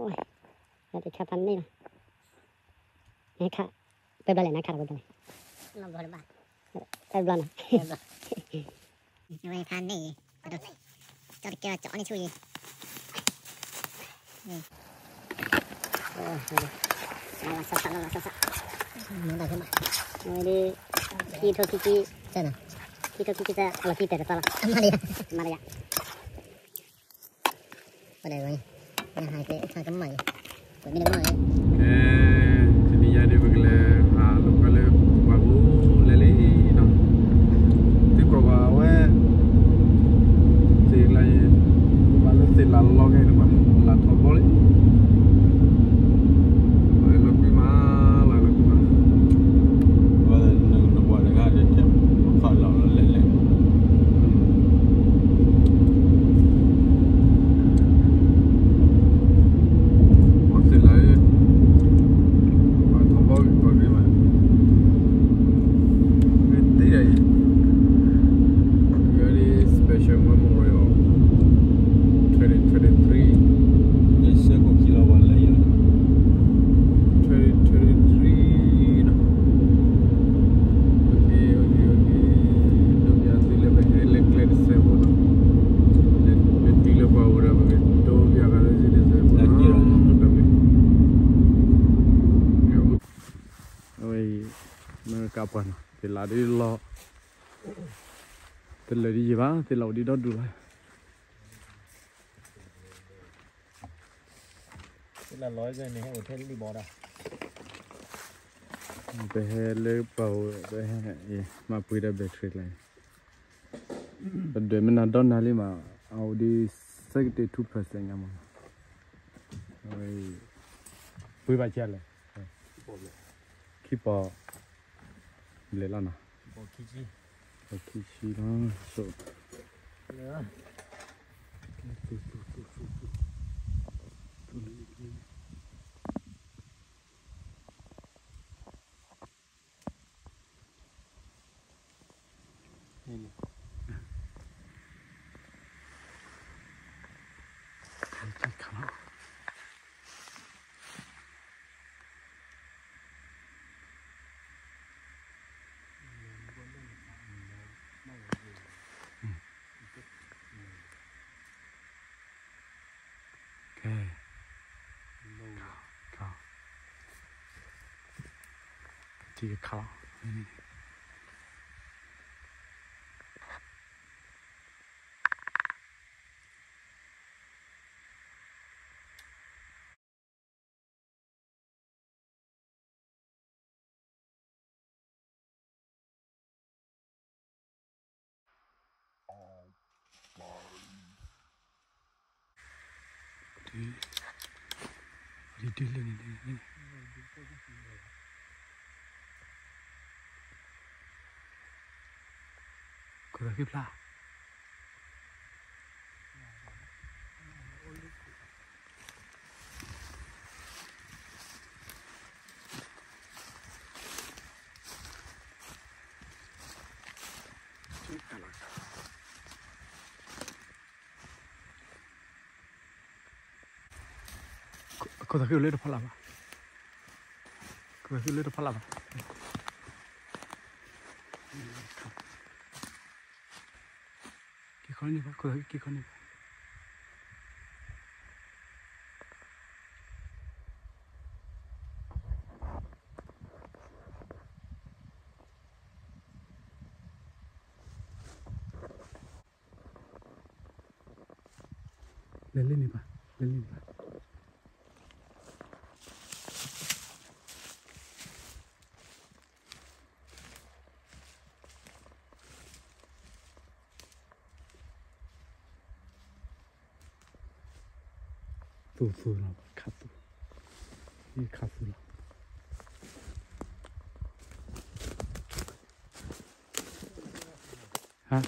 ဝဲ တခါဖးန့ၣ်လီၤ, နခါ ပှဲၤဘျီလဲၣ် နခါဒီးပှဲၤဘျီလဲၣ်, ပှဲၤဘျီနီၤ, ဝဲဖးန့ၣ်အံၤ ကၠီတကဲကၠီန့ၣ်ဆူၣ်အံၤ, ဝဲဒၣ် ခံထိခံဆံ, ခံထိခံဆံ အလီၤခံတဲာ်တသီလီၤ, မၤလၢယၤ ကဲ တနံၤညါဒ်ပကလဲၤဟးလိာ်ကွဲလၢပှၤပူၤလဲၣ်လံနီၤ, သုကွၢ်ကွၢ်ဝဲ သ့ၣ်လၢ ပှၤလၢသ့ၣ်လၢလီၤခဲန့ၣ် ပှၤလၢထီၣ်ဘီလံ, လီၤကွံမး, လီၤကွံမး, ဝဲနကွၢ်တဂၤဒ်ထဲ ခီလီၤလဲၣ်လဲၣ် ပှၤသ့ၣ်လၢ ပှၤထီၣ်ဘီက့ၤပှၤဂ့ၤဘၣ်, မ့ၢ်တ့ၢ်ဒၣ်အံၤ very special memory of twenty twenty-three, ယဆဲကိၣ်ခံလီၤဝဲလၢယ twenty twenty-three နီၤ, okay okay okay, ဒိးပျးသုလၢပဟဲလၢကျဲတစဲးဖိနီၤ, လၢတုၤလၢပှၤအိၣ်ဒီး ပကတိၤပျးဃာ်လၢစ့တစဲးဖိနီၤ, တၢ်မ့ၢ် အဝဲအံၤ မ့ၢ်ကးပှၢ်နီၤ, သ့ၣ်လၢဒ်လီၤ, တလၢာ်ဒ်ယံၤဘၣ်, သ့ၣ်လၢအိၣ်ဒ်ဒီဒူၣ်လီၤ, ပဟဲလၢပှၤအိၣ် ပဟဲ မၤပှ့ၤဒီး battery ကျါအံၤ, ပဒွဲၣ်မ့ၢ်နၤဒီနၤလံမး, အအိၣ်ဒ် seventy-two percent ညါမး, အဝဲအံၤ ပှ့ၤဘၣ်ကလဲၣ်, ခံပီၣ် ဘျဲၣ်လီၤနီၤ, ခံဆံလီၤ, ကဲ, ထံခါလီၤ.ခိၣ်သးခုလၢတဖီလာ်ဘၣ်, ခိၣ်သးခုလၢတဖီလာ်ဘၣ်, က့ၤခီန့ၣ်ဘၣ်, ခိၣ်သးခုက့ၤခီန့ၣ်ဘၣ်. လဲၤလၢန့ၣ်ဘၣ်, လဲၤလၢန့ၣ်ဘၣ်. သူသူလီၤ, ခးသူ, ယခးသူလီၤ. ဟါ,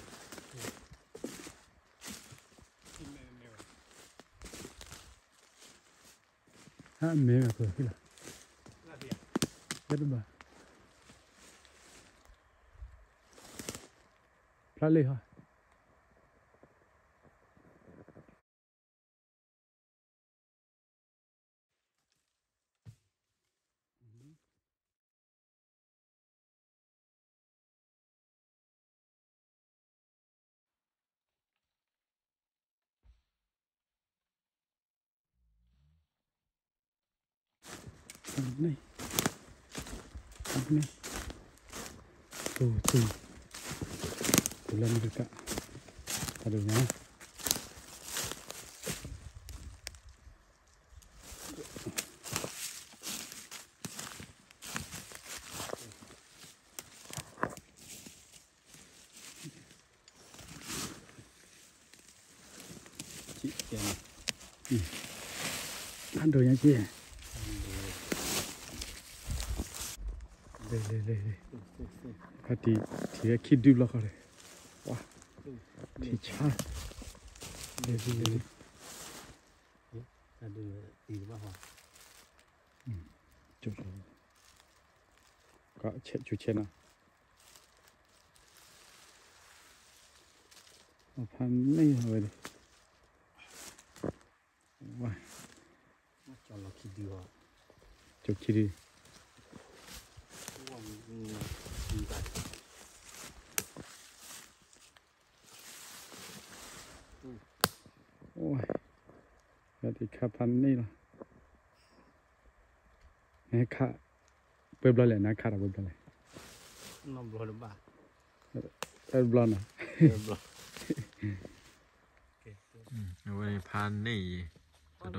ဟါ, မဲဝဲခိၣ်သးခုလီၤ, လၢတဘၣ်, ဖျါလံဟီ. န့ၣ်, န့ၣ်, အိၣ်, တုၤလၢမုၢ်တကး, တၢ်ဒိၣ်ညါ, တၢ်ဒိၣ်ညါက့, လ့ၤလ့ၤလ့ၤ, ခါတံၢ်ထံၣ်ဝဲခံဒုဘျီဃီဒီး, ဝါ, ထံၣ်ဆါ, လ့ၤလ့ၤလ့ၤ, ကၠိ, ကၠိဆဲးနီၤ, ဖးန့ၢ်ဝဲဒၣ်, ဝါ, ကၠိခံဒု, ဝါ, တခါဖးန့ၢ်လီၤ, နခး, ပှဲၤဘျီလဲၣ် နခးဒီးပှဲၤဘျီလဲၣ်, တဘျီနီၤ, အဝဲန့ၣ်ဖးန့ၢ်အံၤ,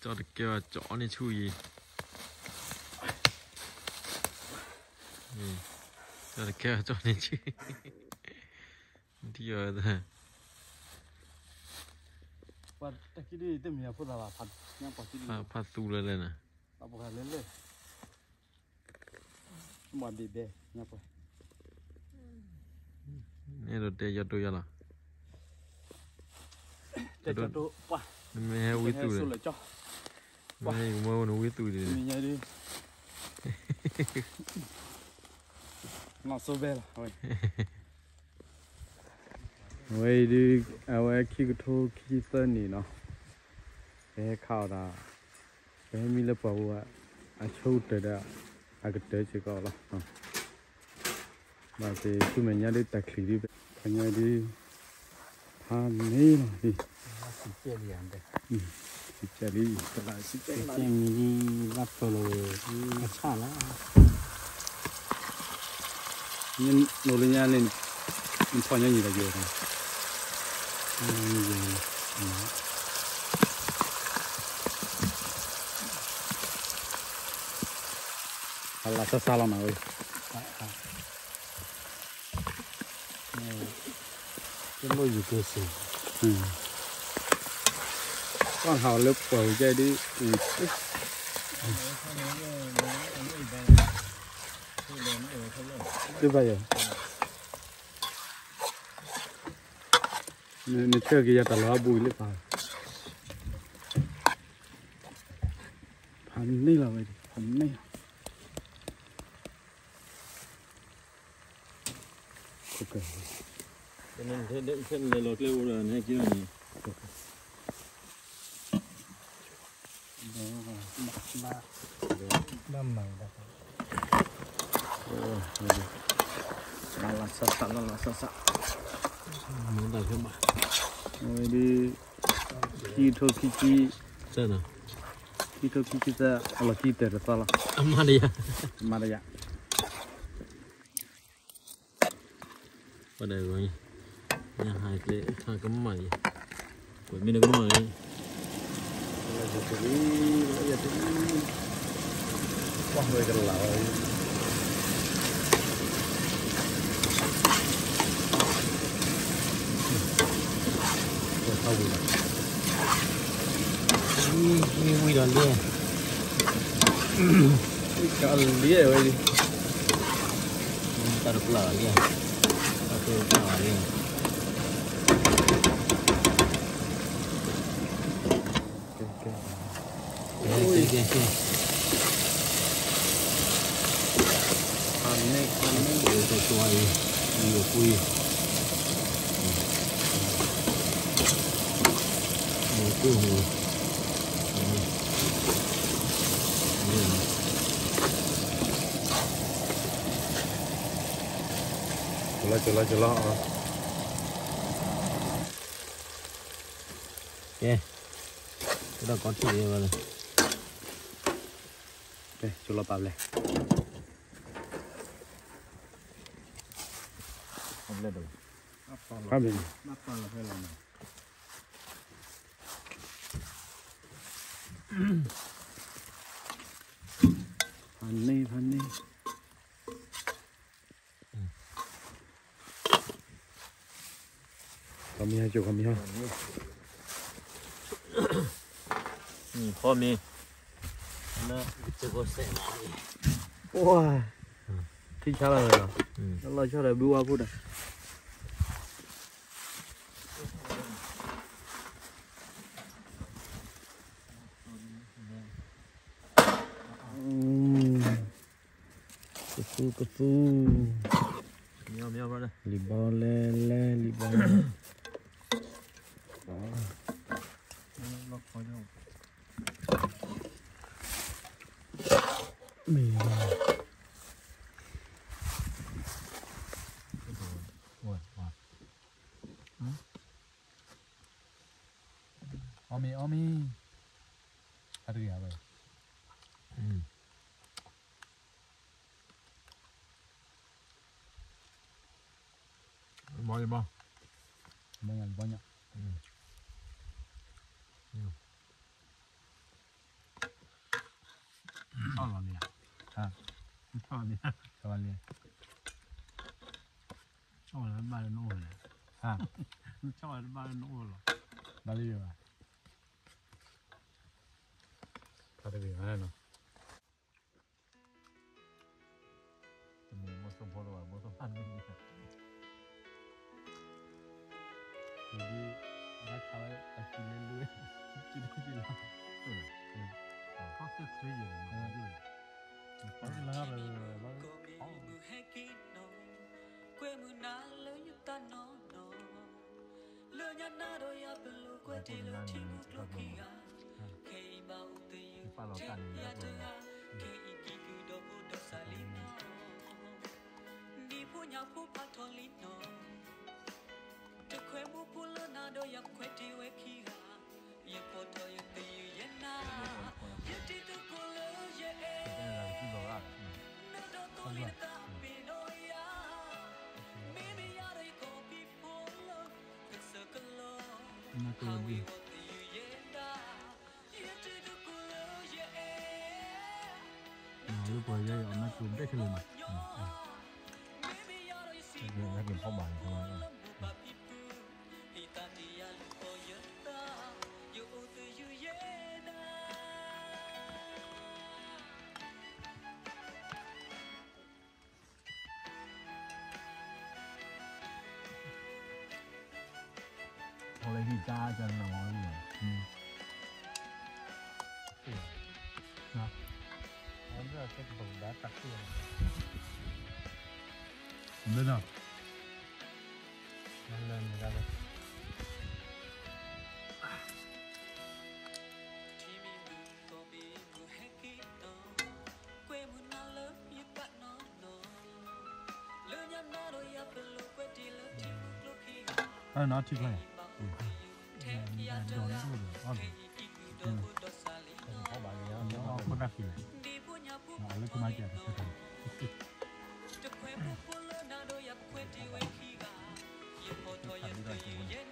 ကၠီတကဲဘၣ် ကၠီန့ၢ်ဆူၣ်အံၤ, ကၠီတကဲဘၣ် ကၠီန့ၢ်ဆူၣ်, ဒ်အီၤ, ဖးသူလၢလဲၣ်န့ၣ်, န့ၣ်ဒီးတဲယီၤဒိယၤလီၤ, မ့ၢ်ဟဲဝံသူၣ်န့ၣ်, မ့ၢ်ဟဲဝံသူၣ်န့ၣ်, အဝဲအံၤဒုး အဝဲခံကထိခံဆံသၢနံၣ်နီၤ, ပဟဲခးအီၤဒီး, ပဟဲမံလၢပှၤဝဲ, အဆိကတၢၢ်ဒီး, အကတၢၢ်စ့ၢ်ကီးလီၤ, ဘၣ်သ့ၣ်ဆူမဲာ်ညါဒုးတၢ်ချံၣ်ဒုး, ခညါဒုး, ဖးန့ၢ်လီၤ, စံးကဲလံ, မံၤဒုး, ဘၣ်ဖျိလီၤ, အဆၣ်လီၤ နအိၣ်လၢညါန့ၣ်, နဖီၣ်ညီနုၢ်တၢ်ယိာ်, အလါဆါဆါလီၤနၤဝဲ, တလိၣ်ယုၢ်က့ၤစ့ၢ်, ကွၢ်ဟးလၢပှၢ်ဝဲကဲဒ်, တဘၣ်ယၤ, နဆၢက့ၤယၤတၢ်လီၤအဘူးလၢပၢ်, ဖးန့ၢ်လီၤဝဲ, ဖးန့ၢ်လီၤ လၢမၤ, လၢလၢဆၢဆၢ, လၢလၢဆၢဆၢ, မၤတၢ်ဖဲမး, အဝဲဒ်, ခံထိခံဆံ, ခံထိခံဆံသၢ, အလီၢ်ခံတၢၢ်တသီလီၤ, အမၤတယၤ, အမၤတယၤ ပှၤဒၣ်ဂီၤ, ညၣ်ဟးကျဲ, ဟးကမၣ်အံၤ, ကွဲးမ့ၢ်လၢကမၣ်လံ, ကွၢ်ဝဲကလၤ, ဝံၤလီၤ, ဝံၤလီၤလံ, ကလံၤဝဲလံ, တၢ်တပျၢ်လံ, တၢ်တပျၢ်လံ, ကဲ, ကဲ, ကဲ, ဖးန့ၢ်, ဖးန့ၢ်, တၢ်ကွၢ်အံၤ, အံၤအပှ့ၤ, အံၤအပှ့ၤမူ, ကလီကလီကလီ, ကဲ, ကဒီးကီထံၣ်ဝဲလၢ ကၠိလီၤပာ်ဘျဲၣ်, ပာ်ဘျဲၣ်တဘၣ်, ဖးန့ၢ် ဖးန့ၢ် ခီမ့ၢ်ဟီ ကၠိခီမ့ၢ်ဟီ, ခီမ့ၢ်, ဝါ, ထံဆါလီၤလီၤ, လီၤဆီဒီးဘုဝါဖိဒီး, ကသူကသူ, လံာ်ဘီလဲလဲ လံာ်ဘီလဲ, မ့ၢ်, အီၣ်မ့ၤ အီၣ်မ့ၤ, အတဂ့ၤဝဲ, ဘီယဘီ, ဘီညါ ဘီညါ, ဆီၣ်လီၤလံ, ဆီၣ်လီၤလံ, ဆီၣ်လီၤလံ, ဘၣ်လၢနအိၣ်လီၤ, ဆီၣ်လီၤဘၣ်လၢနအိၣ်လီၤ, ဘၣ်လၢယဘၣ်, တၢ်တဂ့ၤဘၣ်နီၤ. တမ့ၢ်မိၢ်စိၣ်ဖိတဘၣ် မိၢ်စိၣ်ဖးန့ၣ်, ဒ်ဘၣ်ခးဝဲအစံးလဲၤလၢ, စံးတစံးလီၤ, ခီၣ်သ့ၣ်ချ့ယဲၢ်, လၢလၢ, ကွဲမုာ်နၤလၢယသးနီၢ်နီၢ်, လၢညါနၤဒီးယၤပလိာ်ကွဲတ့ၢ်လၢထံမူကျိခံဂၤ, ခဲအံၤဘၣ်အိၣ်သယုၢ်ထဲယၤတဂၤ, ခဲအံၤကံၢ်ကုၢ်ဒီးဖိဒီးစးလံနီၢ်, ဒ်ဖိညၣ်ဖိဖးထီၣ်လံနီၢ်, တခွဲမူဖိလၢနၤဒီးယၤခွဲတ့ၢ်ဝဲခံဂၤ, ယပိာ်ထီၣ်ယသယုၢ်ယဲနၤ, ယတံၤသကိးလၢယအဲၣ်, နဒီးသိလ့ၣ်နသးပ့ၤနီၣ်ယၤ, မ့မ့ၢ်ယၤဒီးယကီၢ်ပံၤဖိလၢ, ကစၢၢ်ကလိ, နၤကဝဲဒၣ်, ယတံၤသကိးလၢယအဲၣ်, နၤလၢပှၤယဲယအီၣ်နၤကဝဲဒၣ်ခဲလၢာ်မး, နက့ၤဖီၣ်ဘၣ်န့ၣ် အီၤလၢဟံၣ်တၢ်ကနၣ်မၤဝဲလီၤ, မ့ၢ်နီၤ, မ့ၢ်လၢမ့ၢ်ဒၣ်လၢ အနီၢ်ထံဖျၢၣ်, ဒီးဒိၣ်ဒီးအီၣ်ဘၣ်, အီၣ်ခိၣ်တၢ်ခံလဲၣ်, အလၢကမၤကဲတဆၢထၢၣ်, တၢ်ဒိၣ်ဒီးအီၣ်,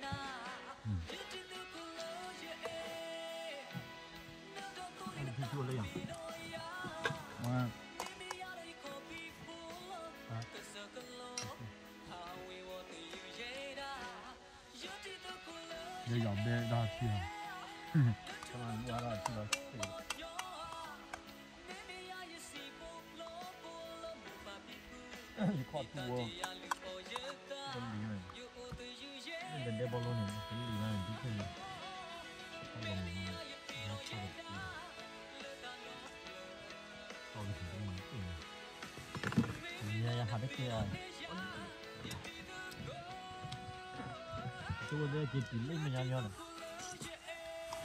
ထံကျိလၢယၤ, ယယီၤဘဲဒီးထံ, ယခီၣ်ထူဝဲ, လံန့ၣ်, လၢဒဲဘီလိန့ၣ် ကလံၤလၢန့ၣ် ဒုးခဲလၢာ်, ယဟးတက့ၢ်အီၤ, ကဝဲဒၣ်က့ၤတုၤလၢမညါညီဒီး,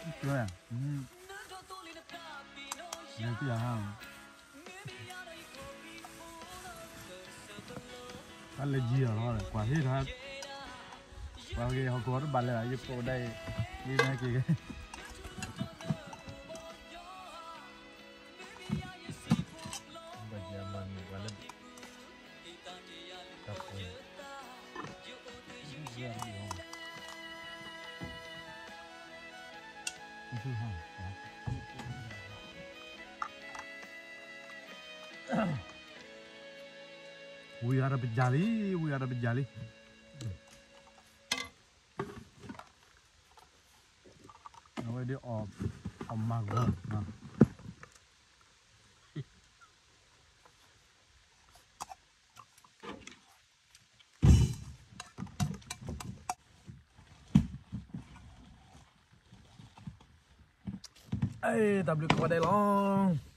ကဝဲ, လဲၤတံၢ်ယၤဟါ တၢ်လဲၤယံၤအီၤလီၤ, ကွၢ်ဟ့ၣ်ထီၣ်, ပှၤက့ၤဟီၣ်ခိၣ်တဘၣ်လဲၤဘၣ်, ယကိးဒၣ်အံၤ, ယမ့ၢ်က့ၤ, ယ ဝံၤဂၤဒီးပယၤလံ, ဝံၤဂၤဒီးပယၤလံ. အဝဲဒ်အီၣ်မၤဂီၤ. တၢ်ဘျုးကိးဂၤဒဲးလီၤ.